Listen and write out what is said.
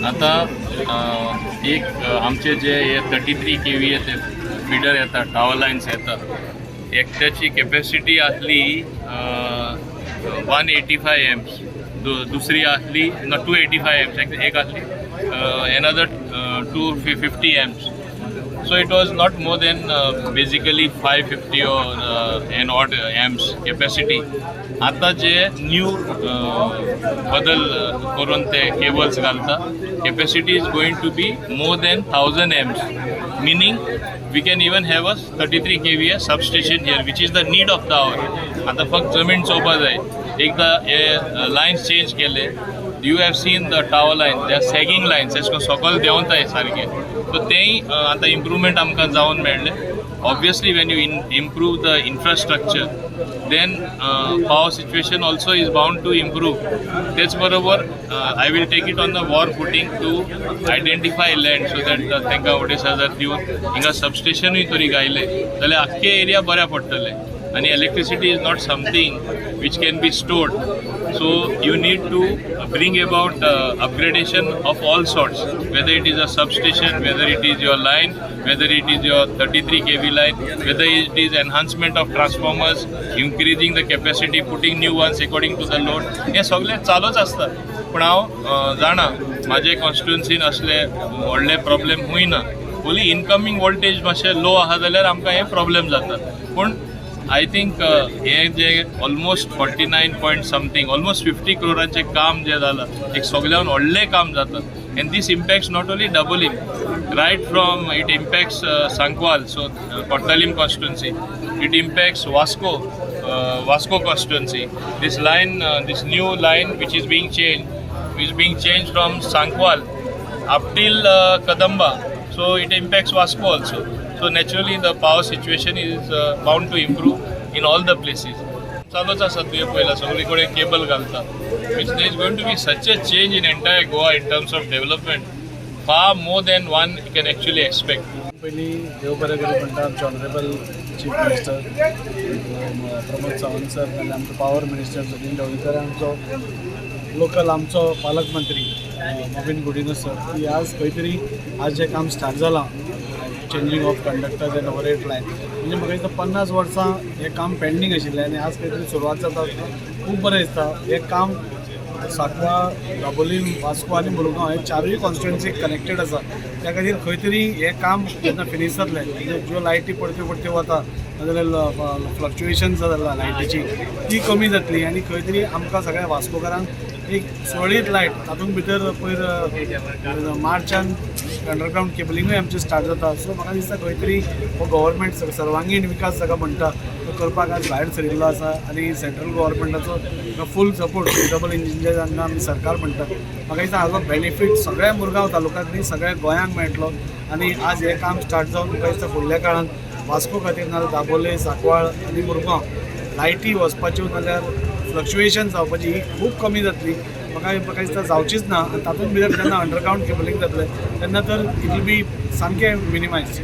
आतां एक आमचे जे हे 33 केवी ते फिडर येता, टावर लायन्स येता, एकट्याची कॅपॅसिटी आसली 185 एम्प्स, दुसरी आसली ना 285 एम्प्स एक आसली, another 250 amps. So it was not more than basically 550 or and odd amps capacity. आता जे न्यू बदल करून ते केबल्स घालता, capacity is going to be more than 1000 amps, meaning we can even have a 33 kV substation here, which is the need of the hour. आता फक्त जमीन चोवपा जाय. एकदां हे लायन्स चेंज केले, you have seen the tower line, they are sagging lines, एश करून सकयल देंवताय सारके. सो तेंय आतां इम्प्रुवमेंट आमकां जावन मेळ्ळें. Obviously, when you improve the infrastructure, then power situation also is bound to improve. तेच बरोबर I will take it on the war footing to identify land so that तांकां 2500 दिवन हिंगा सबस्टेशनूय तरी घायलें जाल्यार आख्खे एरिया बऱ्या पडटले. आनी electricity is not something which can be stored, so you need to bring about upgradation of all sorts, whether it is a substation, whether it is your line, whether it is your 33 kV line, whether it is enhancement of transformers, increasing the capacity, putting new ones according to the load. हे सगळें चालूच आसता. पूण हांव जाणा, म्हाजे कॉन्स्टिट्युन्सीन असले व्हडले प्रॉब्लेम होयना. ओन्ली इनकमींग वोल्टेज मातशें लो आहा जाल्यार आमकां हे प्रॉब्लेम जाता. पूण I think हे जे almost 49 point something, almost 50 क्रोरांचें काम जें जालां, एक सगळ्यान व्हडलें काम जाता, and this impacts not only Dabolim, right from it impacts Sancoale, so Cortalim constituency, it impacts Vasco, Vasco constituency. This line, this new line which is being changed, is being changed from Sancoale up till Kadamba. So it impacts Vasco also. So naturally the power situation is bound to improve in all the places. चालूच आसा. तुवें पळयला, सगळे कडेन cable घालता, which there is going to be such a change in entire Goa in terms of development, far more than one can actually expect. पयलीं देव बरें करूं म्हणटा आमचे honourable chief minister Pramod Sawant sir आनी आमचो पावर मिनिस्टर सचिन ढवळीकर, आमचो local आमचो पालकमंत्री मॉविन गुदिन्हो सर, की आज खंय तरी आज जें काम स्टार्ट जालां, changing of conductors and overhead line, म्हणजे म्हाका दिसता 50 वर्सां हें काम पेंडींग आशिल्लें आनी आज खंय तरी सुरवात जाता, खूब बरें दिसता. हें काम सांकवाळ, दाबोलीम, वास्को आनी मुरगांव हे चारूय कॉन्स्टिट्युएन्सी कनेक्टेड आसा. त्या खातीर खंय तरी हें काम जेन्ना फिनीश जातलें, म्हणजे ज्यो लायटी पडत्यो पडत्यो वता नाजाल्यार फ्लक्च्युएशन जाता लायटीची, ती कमी जातली आनी खंय तरी आमकां सगळ्या वास्कोकारांक एक सुरळीत लायट. तातूंत भितर पयर मार्चान अंडरग्रावंड केबलिंगूय आमचें स्टार्ट जाता. सो म्हाका दिसता खंय तरी हो गव्हर्मेंट सर्वांगीण विकास जाका म्हणटा तो करपाक आज भायर सरिल्लो आसा आनी सेंट्रल गव्हर्मेंटाचो फूल सपोर्ट, डबल इंजिनचें जेन्ना आमी सरकार म्हणटा, म्हाका दिसता हाजो बेनिफीट सगळ्या मुरगांव तालुक्यांत न्ही, सगळ्या गोंयांक मेळटलो. आनी आज हें काम स्टार्ट जावन म्हाका दिसता फुडल्या काळांत वास्को खातीर नाजाल्यार दाबोले, सांकवाळ आनी मुरगांव लायटी वचपाच्यो नाजाल्यार फ्लक्च्युएशन जावपाची ही खूब कमी जातली. म्हाका म्हाका दिसता जावचीच ना. आनी तातूंत भितर जेन्ना अंडरग्रावंड केबलिंग जातलें तेन्ना तर it will be सामकें मिनिमायज.